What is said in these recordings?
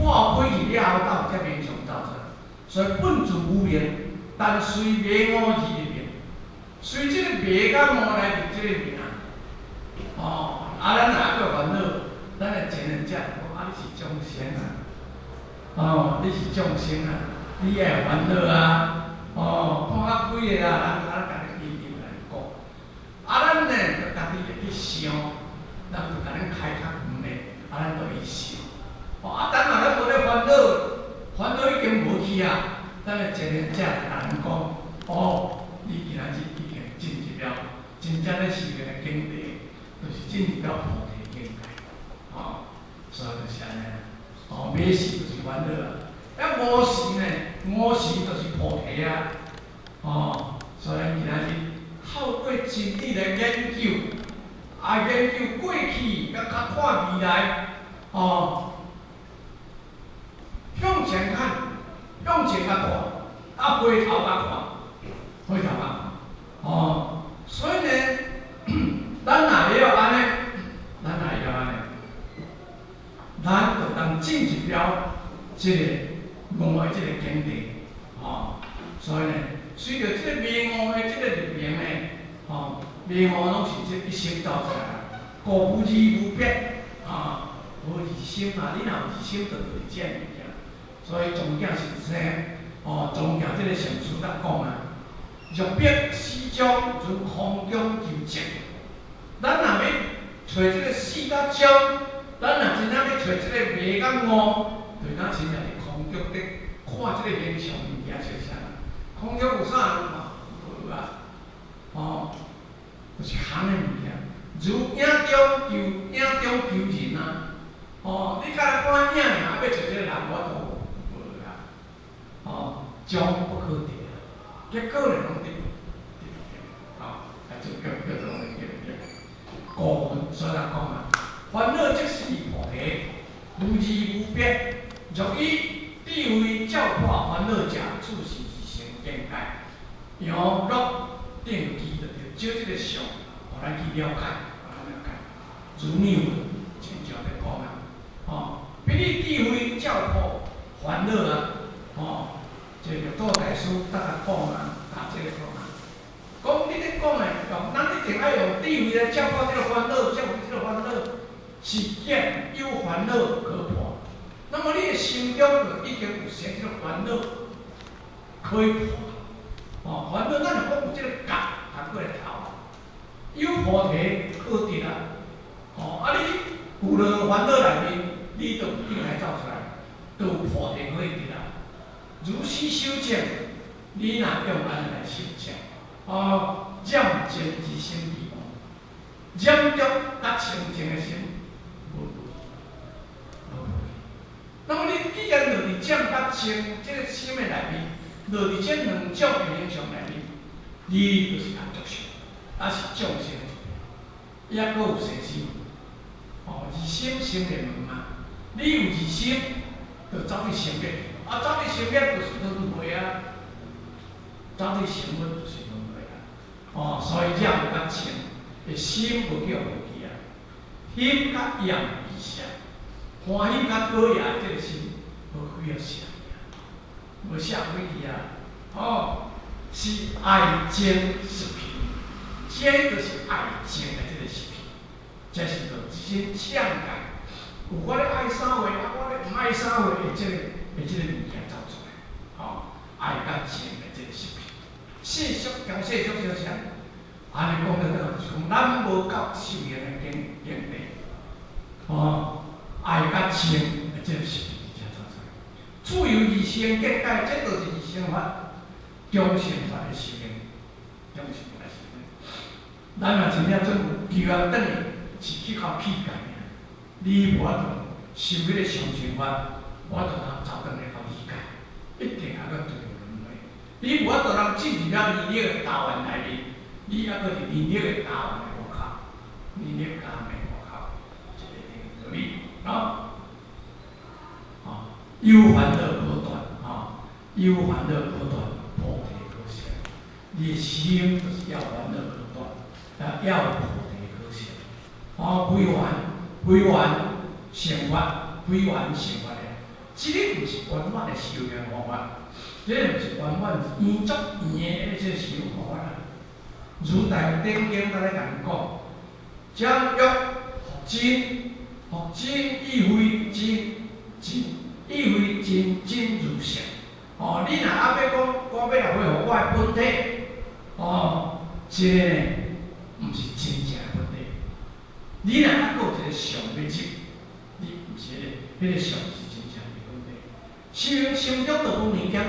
破開去了後，才有這名相走出來。所以本自無明，但隨迷悟而立名。隨這個迷佮悟來立這個名。哦，啊，咱若猶閣有煩惱，咱的前人講，啊，你是眾生啊，哦，你是眾生啊，你也會煩惱啊，哦，看較開的啊，人咱共你緊緊來講。啊，咱呢，就家己會去想，人就共咱開較遠的，啊，咱就去想。哦，啊，等下咱無咧煩惱，煩惱已經無去啊，咱的前人者就共咱講，哦，你今仔日已經進入了真正咧修行的境地，就是進入了菩提境界，哦，所以就是按呢，哦，迷時就是煩惱啊，啊悟時呢，悟時就是菩提啊，哦，所以咱今仔日透過真理來研究，啊研究過去，閣較看未來，哦，向前看，向前較看，啊回頭較看，回頭較看，哦，所以呢，咱若會曉按呢，咱若會曉按呢，咱就當進入了這個悟的這個境地，哦，所以呢，隨著這個迷悟的這個立名呢，哦，迷悟攏是這一心走出來，故無二無別，啊，無二心啊，你若有二心，就就是這物件。所以宗教是說，哦，宗教這個上師甲講啊，若欲死終如空中求證。咱若欲揣這個死佮終，咱若真正欲揣這個迷佮悟，就敢親像佇空中咧看這個形象物件是啥？空中有啥人看？無啊，哦，就是空的物件。如影中求影中求人啊，哦，你敢若看影爾，欲揣這個人，無法度無啊，哦，終不可得啊。結果呢，攏得得袂著，哦，啊，就叫叫做得袂著。故所以講啊，煩惱即是菩提，無二無別。若以智慧照破煩惱者，此是二乘境界。楊樂定機就對，照這個相，予咱去了解，予咱了解。如妙親像咧講啊，哦，比你智慧照破煩惱啊，哦，這個六祖大師逐下講啊，甲這個講啊，講你咧講的，用咱一定愛用智慧來照破這個煩惱，照破這個煩惱，是見有煩惱可破。那麼你的心中就已經有生這個煩惱可以破。哦，煩惱咱若講有這個覺通過來透，有菩提可得啊。哦，啊你有落煩惱內面，你就一定來走出來，就有菩提可以得啊。如是修證，你若用按呢來修證，哦，染淨之心離無，染著佮清淨的心無無無。那麼你既然落佇染佮清這個心的內面，落佇這兩種的形象內面，你就是安住相，抑是眾生的一面，抑閣有生心。哦，二心生滅門嘛，你有二心，就走去生滅，啊，走去生滅就是輪迴啊，走去生滅就是輪迴啊。哦，所以染佮清的心無叫無去啊，欣佮厭二相，歡喜佮討厭的這個心無去予捨去啊，無捨開去啊。哦，是愛憎習氣，這就是愛憎的這個習氣，這是就一種嗆解。有我咧愛啥貨，啊，我咧毋愛啥貨的這個物件走出來，吼，愛佮憎的這個習氣，世俗跟世俗相像，按呢講了就是講，咱無到修行的境地，吼，愛佮憎的這個習氣才走出來。自由二乘境界，這就是二乘法、中乘法的修行，中乘法的修行。咱若真正準有求啊，轉去是去到欲界爾，你無法度修彼個上乘法，無法度通走轉來到欲界，一定猶閣轉輪迴。你無法度通進入了輪迴的家園內面，你猶閣佇輪迴的家園的外口，輪迴家園的外口，這個道理啊。哦，有煩惱可斷，吼，有煩惱可斷，菩提可成。你的心就是要煩惱可斷，啊，要菩提可成。哦，非緣非緣成法，非緣成法的，這個毋是圓滿的修行方法，這個毋是圓滿圓足圓的這個修行方法啦。如大典經在咧共你講，將欲復真，復真亦非真真，亦非真真如相。哦，你若猶欲講，我欲來恢復我的本體，哦，這個呢，毋是真正的本體。你若猶閣有一個相欲入，你毋是彼個相是真正的本體。修行心中就無物件，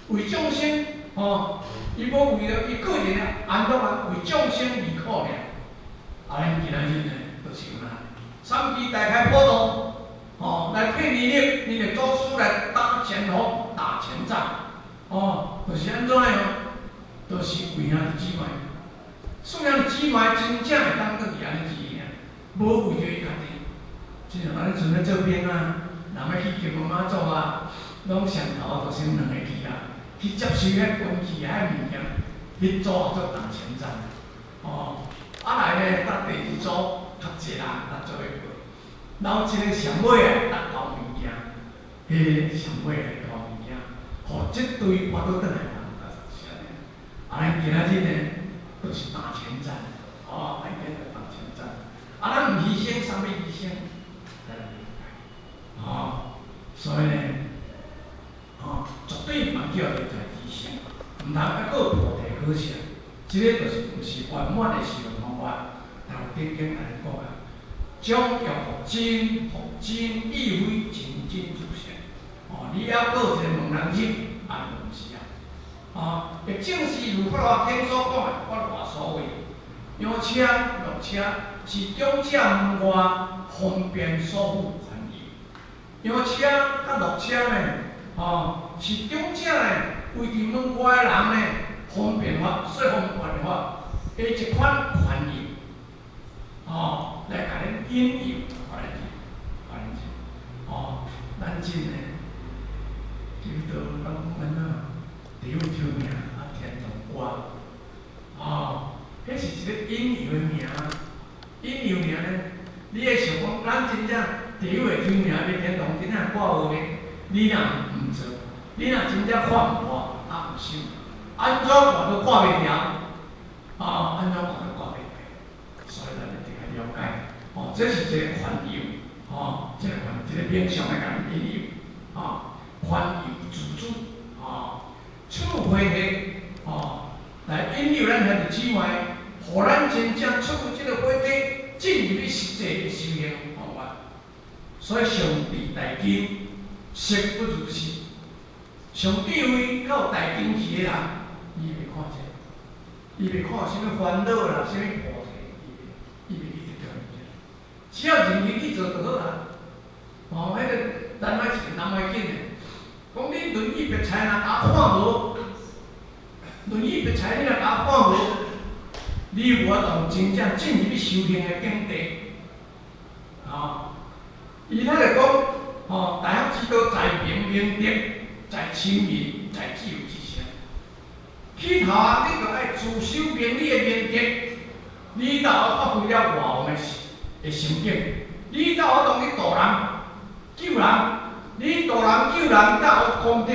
為眾生，哦，伊無為著伊個人的安樂啊，為眾生而苦爾。啊，咱今仔日呢，就是按呢，三期大開普渡，哦，來替你的你的祖師來打前鋒、打前仗，哦，就是按怎的哦，就是為兄弟姊妹，四兄弟姊妹真正會當轉去按呢子爾，無為著伊家己。親像咱陣咧做兵啊，人欲去金門媽祖啊，攏上頭就先兩个去啊，去接收彼軍器啊、彼物件，彼組號做打前站，哦，啊來呢，搭第二組較濟人搭做伙過，然後一個上尾的搭交物件，彼个上尾的交物件，予這隊跋倒轉來人，是按呢。啊，咱今仔日呢，就是打前站，哦，咱今日打前站，啊，咱毋犧牲，啥物犧牲？哦，所以呢，哦，絕對毋通叫人來犧牲，毋通猶閣菩提可惜，這個就是毋是圓滿的修行方法。大典經按呢講啊，將欲復真，復真亦非真真如相。哦，你猶閣有一個問人入，按呢毋是啊。哦，亦正是如法華經所講的，法華所謂，羊車、鹿車是長者門外方便所附權益。羊車佮鹿車呢，哦，是長者呢為佇門外的人呢方便法、說方便法的一款權益，哦，來共恁引誘，互恁入，互恁入，哦，咱這呢，求道攏講按怎？地府抽名啊，天堂歌，哦，彼是一个引誘的名，引誘名呢，你會想講，咱真正地府會抽名欲天堂真正掛號呢？你若毋做，你若真正看破啊毋修，按怎掛都掛袂牢，啊，按怎掛都掛袂牢，所以咱一定愛了解，哦，這是一個權誘，哦，這個權，一個名相來共引誘，啊，權誘自主，哦，處回體，哦，來引誘咱兄弟姊妹，予咱真正出入這個火體，進入去實際的修行方法。所以上智大經，實不如是。上智慧較有大根器的人，伊袂看這個，伊袂看啥物煩惱啦，啥物菩提，伊袂，伊袂去執著物件。只要認真去做就好啦。哦，彼個咱愛是南懷瑾的，講你《論語別裁》若共看無，《論語別裁》你若共看無，你無法度真正進入去修行的境地。哦，伊遐就講，哦，大學之道在明明德，在親民，在自由之身。起頭啊，你就愛自修明你的明德，你才有發揮了外王的心境，你才有法度去度人、救人，你度人救人才有功德，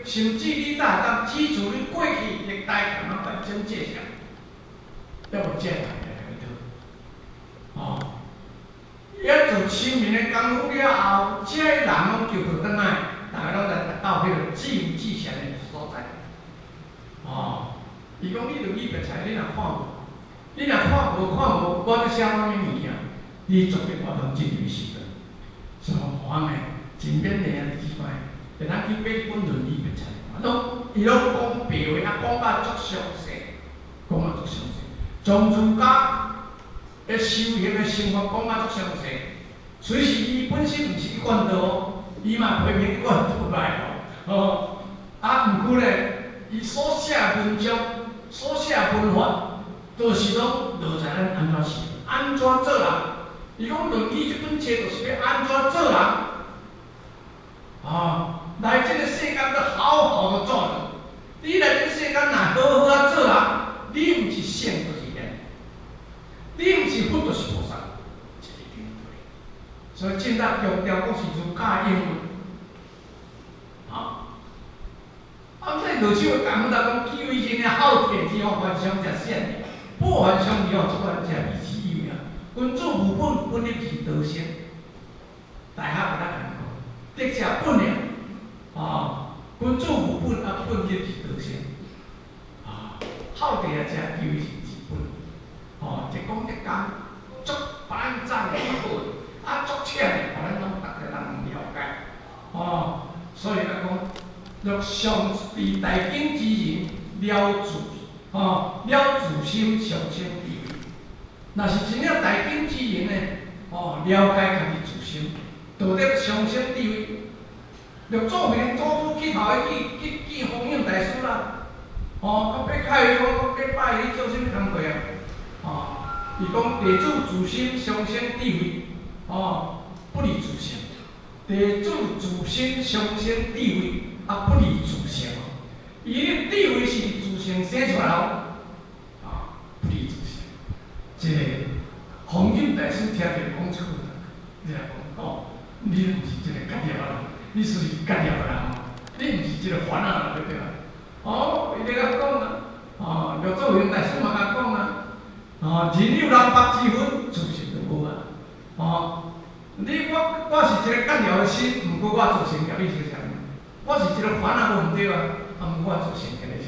甚至你才會當指出你過去歷代共人完整介紹，猶無這來來去討。哦，伊做親民的功夫了後，這个人攏救倒轉來，逐个攏來達到彼個自由自賢的所在。哦，伊講你論語別裁，你若看無，你若看無看無，我咧寫啥物物件，你絕對無法度進入修行。所以我呢，真勉勵兄弟姊妹，會當去買一本論語別裁，攏伊攏講白話，啊講甲足詳細，講甲足詳細，從儒家的修行的生活講甲足詳細。雖是伊本身毋是一貫道哦，伊嘛批評一貫道來哦，哦，啊，毋過咧，伊所寫的文章、所寫的文法，都是攏落在咱按怎修、按怎做人。伊講《論語》這本冊就是欲按怎做人，啊，來這個世間閣好好的做人。你來這個世間若好好仔做人，你毋是聖就是賢，你毋是佛就是菩薩，這一定對。所以正當強調講是儒家英文，落手的工夫来讲，求伊先好提子吼，凡上者善，不凡上二吼，这款才离此有影。君子务本，本立是道生。大学有咱讲，德者本了，哦，君子务本啊，本立是道生。啊，孝悌啊，者求是治本。哦，一講一講，足把咱讚的足好，啊，足淺的，予咱攏逐个人了解。哦，所以啊講，若上治大經之人，了自，哦，了自心上升智慧。若是真正大經之人呢，哦，了解家己自心，道德上升智慧。六祖慧能祖師去頭去去見弘忍大師啦，哦，佮要開講講要拜伊做啥物工課啊？哦，伊講弟子自心上升智慧，哦，不離自性。弟子自心上升智慧，啊，不離自性。伊的智慧是自性生出來哦，啊，不離自性。這個弘忍大師聽著講這句，你來講哦，你毋是這個覺了人，你是覺了人，你毋是這個煩惱人，對吧？哦，伊咧共講啊，哦，六祖慧能大師嘛共講啊，哦，人有南北之分，自性就無啊，哦。你我我是一個覺了的心，毋過我自性共你是啥物？我是一個煩惱無毋對啊，啊，毋過我自性共你。